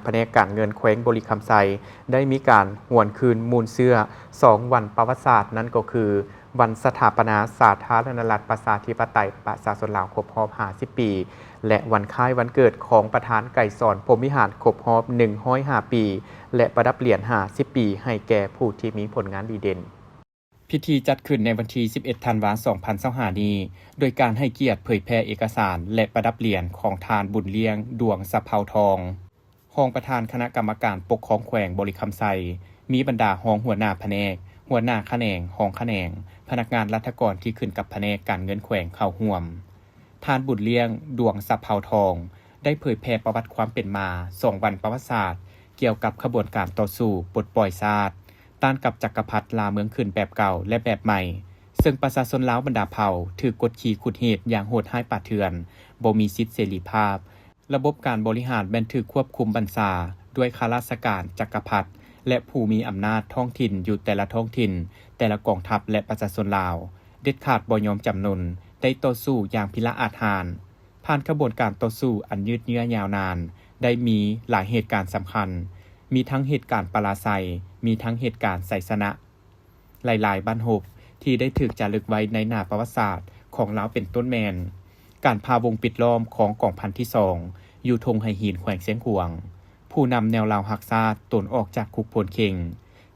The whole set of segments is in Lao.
ພະແນກການເງິນແຂວງບໍລິຄຳໄຊ ໄດ້ມີການຫວນຄືນມູນເຊື້ອສອງວັນປະຫວັດສາດ, ນັ້ນກໍຄື ວັນສະຖາປະນາສາທາລະນະລັດ ປະຊາທິປະໄຕ ປະຊາຊົນລາວ ຄົບຮອບຫ້າສິບປີ ແລະ ວັນຄ້າຍວັນເກີດຂອງປະທານໄກສອນ ພົມວິຫານ ຄົບຮອບໜຶ່ງຮ້ອຍຫ້າປີ ແລະ ປະດັບຫຼຽນຫ້າສິບປີ ໃຫ້ແກ່ຜູ້ທີ່ມີຜົນງານດີເດັ່ນ. ພິທີຈັດຂຶ້ນໃນວັນທີສິບເອັດ ທັນວາ ສອງພັນຊາວຫ້ານີ້ ໂດຍການໃຫ້ກຽດເຜີຍແຜ່ເອກະສານ ແລະ ປະດັບຫຼຽນຂອງທ່ານ ບຸນລ້ຽງ ດວງສະເພົາທອງ ຮອງປະທານຄະນະກຳມະການປົກຄອງແຂວງບໍລິຄຳໄຊ, ມີບັນດາຮອງຫົວໜ້າພະແນກ, ຫົວໜ້າຂະແໜງ, ຮອງຂະແໜງ, ພະນັກງານລັດຖະກອນທີ່ຂຶ້ນກັບພະແນກການເງິນແຂວງເຂົ້າຮ່ວມ. ທ່ານ ບຸນລ້ຽງ ດວງສະເພົາທອງ ໄດ້ເຜີຍແຜ່ປະຫວັດຄວາມເປັນມາສອງວັນປະຫວັດສາດ ກ່ຽວກັບຂະບວນການຕໍ່ສູ້ປົດປ່ອຍຊາດ ຕ້ານກັບຈັກກະພັດລ່າເມືອງຂຶ້ນແບບເກົ່າ ແລະ ແບບໃໝ່, ເຊິ່ງປະຊາຊົນລາວບັນດາເຜົ່າຖືກກົດຂີ່ຂູດຮີດຢ່າງໂຫດຮ້າຍປ່າເຖື່ອນ, ບໍ່ມີສິດເສລີພາບ, ລະບົບການບໍລິຫານແມ່ນຖືກຄວບຄຸມບັນຊາດ້ວຍຂ້າລາຊະການຈັກກະພັດ ແລະ ຜູ້ມີອຳນາດທ້ອງຖິ່ນຢູ່ແຕ່ລະທ້ອງຖິ່ນ, ແຕ່ລະກອງທັບ ແລະ ປະຊາຊົນລາວ ເດັດຂາດບໍ່ຍອມຈຳນົນ, ໄດ້ຕໍ່ສູ້ຢ່າງພິລະອາດຫານ. ຜ່ານຂະບວນການຕໍ່ສູ້ອັນຍືດເຍື້ອຍາວນານ, ໄດ້ມີຫຼາຍເຫດການສຳຄັນ, ມີທັງເຫດການປະລາໄຊ, ມີທັງເຫດການໄຊຊະນະ. ຫຼາຍໆບັ້ນຮົບທີ່ໄດ້ຖືກຈາລຶກໄວ້ໃນໜ້າປະຫວັດສາດຂອງລາວ ເປັນຕົ້ນແມ່ນ ການຜ່າວົງປິດລ້ອມຂອງກອງພັນທີສອງ ຢູ່ທົ່ງໄຫຫີນ ແຂວງຊຽງຂວາງ, ຜູ້ນຳແນວລາວຮັກຊາດໂຕນອອກຈາກຄຸກໂພນເຄັງ,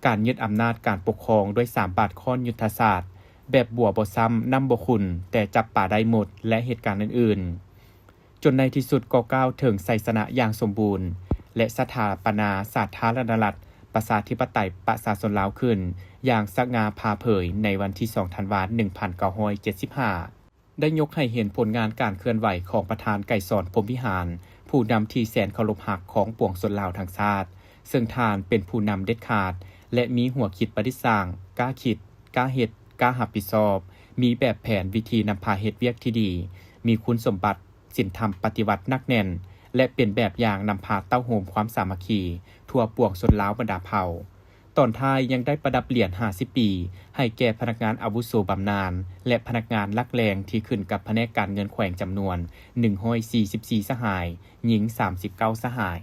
ການຍຶດອຳນາດການປົກຄອງດ້ວຍສາມບາດຄ້ອນຍຸດທະສາດ ແບບບົວບໍ່ຊ້ຳນ້ຳບໍ່ຂຸ່ນ ແຕ່ຈັບປາໄດ້ໝົດ ແລະ ເຫດການອື່ນໆ. ຈົນໃນທີ່ສຸດກໍກ້າວເຖິງໄຊຊະນະຢ່າງສົມບູນ ແລະ ສະຖາປະນາສາທາລະນະລັດ ປະຊາທິປະໄຕ ປະຊາຊົນລາວຂຶ້ນຢ່າງສະຫງ່າຜ່າເຜີຍໃນວັນທີສອງ ທັນວາ ໜຶ່ງພັນເກົ້າຮ້ອຍເຈັດສິບຫ້າ ໄດ້ຍົກໃຫ້ເຫັນຜົນງານການເຄື່ອນໄຫວຂອງປະທານໄກສອນ ພົມວິຫານ ຜູ້ນຳທີ່ແສນເຄົາລົບຮັກຂອງປວງຊົນລາວທັງຊາດ, ເຊິ່ງທ່ານເປັນຜູ້ນຳເດັດຂາດ ແລະ ມີຫົວຄິດປະດິດສ້າງ, ກ້າຄິດ, ກ້າເຮັດ, ກ້າຮັບຜິດຊອບ, ມີແບບແຜນວິທີນຳພາເຮັດວຽກທີ່ດີ, ມີຄຸນສົມບັດ ສິນທຳປະຕິວັດໜັກແໜ້ນ ແລະ ເປັນແບບຢ່າງນຳພາເຕົ້າໂຮມຄວາມສາມັກຄີທົ່ວປວງຊົນລາວບັນດາເຜົ່າ. ຕອນທ້າຍຍັງໄດ້ປະດັບຫຼຽນຫ້າສິບປີ ໃຫ້ແກ່ພະນັກງານອາວຸໂສບຳນານ ແລະ ພະນັກງານຫຼັກແຫຼ່ງທີ່ຂຶ້ນກັບພະແນກການເງິນແຂວງຈຳນວນໜຶ່ງຮ້ອຍສີ່ສິບສີ່ສະຫາຍ, ຍິງສາມສິບເກົ້າສະຫາຍ.